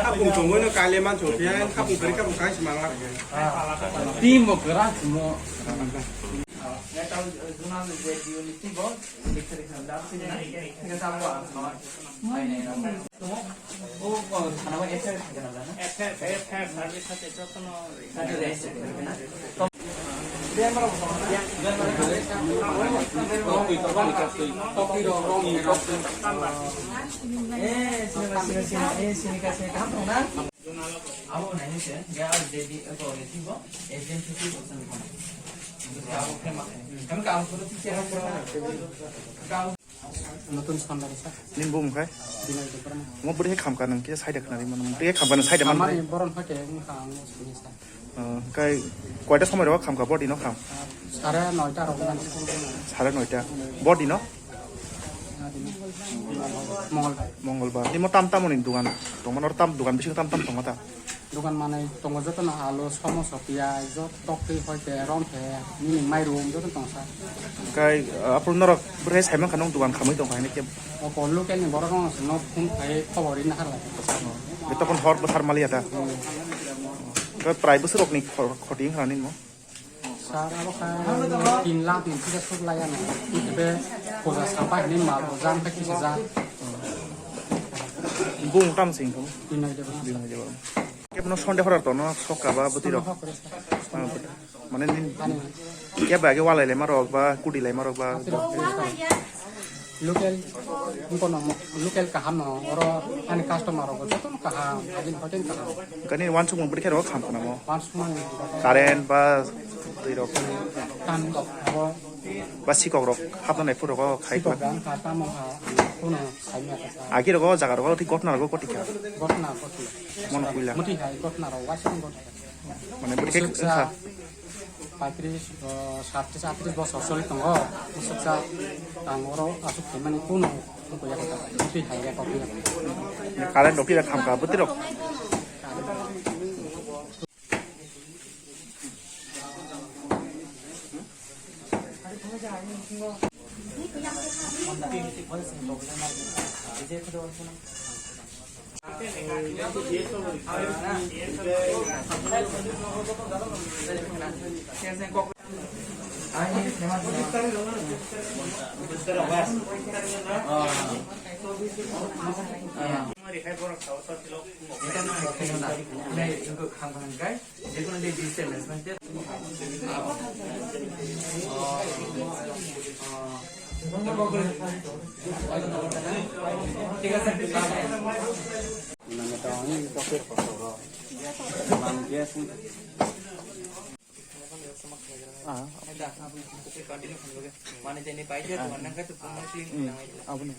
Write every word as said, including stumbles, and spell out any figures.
Hapung tongoi no kale man chong phiya, hapung kari kabo kai se mangla. Team bo kwrak mo. Abo naini se, ya, jadi, eh, kalau ni tibo, eh, jadi tibo, kan, kan. Abo kema, kami kau sudah tiga hari. Notun sandal sa. Nin bum khai? Binoy Debbarma. Mo buri khai khamka nang kisa side khna ri mano. Buri khai khamka nang side man. Amani boron hake wngkha ang sini sa. Kai koita somoi ro khamka body no kham? Sare noita rok nang. Sare noita. Body no? Mongolbar. Mongolbar. Ni mo tam tam ni dugan. Tongmano tam dugan bisingo tam tam tongma ta. Dogan manwi tongo jotono alu, somoso, piyaj, joto toktwi, hoite, romthe, nini mairum joto tong sa. Kai, ah, apul norok bwrwi sai mankha nwng dogan khamwi tongkha hinwi khe. Oko local ni borok rok no phone khai khobor ri nahar lai. Be tokon hor bwthar maliya ta. Hmm. Kai prai bwswk rokni khor-, khoti wngkha nini mo? Sir, abo khe tin lakh ni kisa suk laiya no. Be puja sapa hinwi mal bo jang khe kisa jang. Bung tam sing thung. Binoy Debbarma. Binoy Debbarma. Kebono Sunday horar tono sokka ba bwtwi rok. Sunday hokre sir. Ah, mane nin. Ani. Kebo age walai lai marok ba kudi lai marok ba. Local, wngkha no mo-, local kaham no, oro ani customer rok jotono kaham, agini hotel kaham. Kani wansukmung bwrwi khe rok kham khna mo? Wansukmung. Current ba twi rok. Tan rok, abo. Ba sikok rok hapna nai phuru rok khai sikok khna. Dan kha, tamo kha, kuno sai ma kha. Agi rok jaga rok thik gotna rok koti kha. Gotna koti. Mon kuila. Muti hai gotna rok waisa gotna. Mane bwrwi khe wngkha. Paitris, o, satris, atris bosor choli tongo. Musuksa tang oro asuk khaimani kuno wngkha ya kota. Twi hai ya kota. Current rok twi khamka bwtwi rok. Aboni.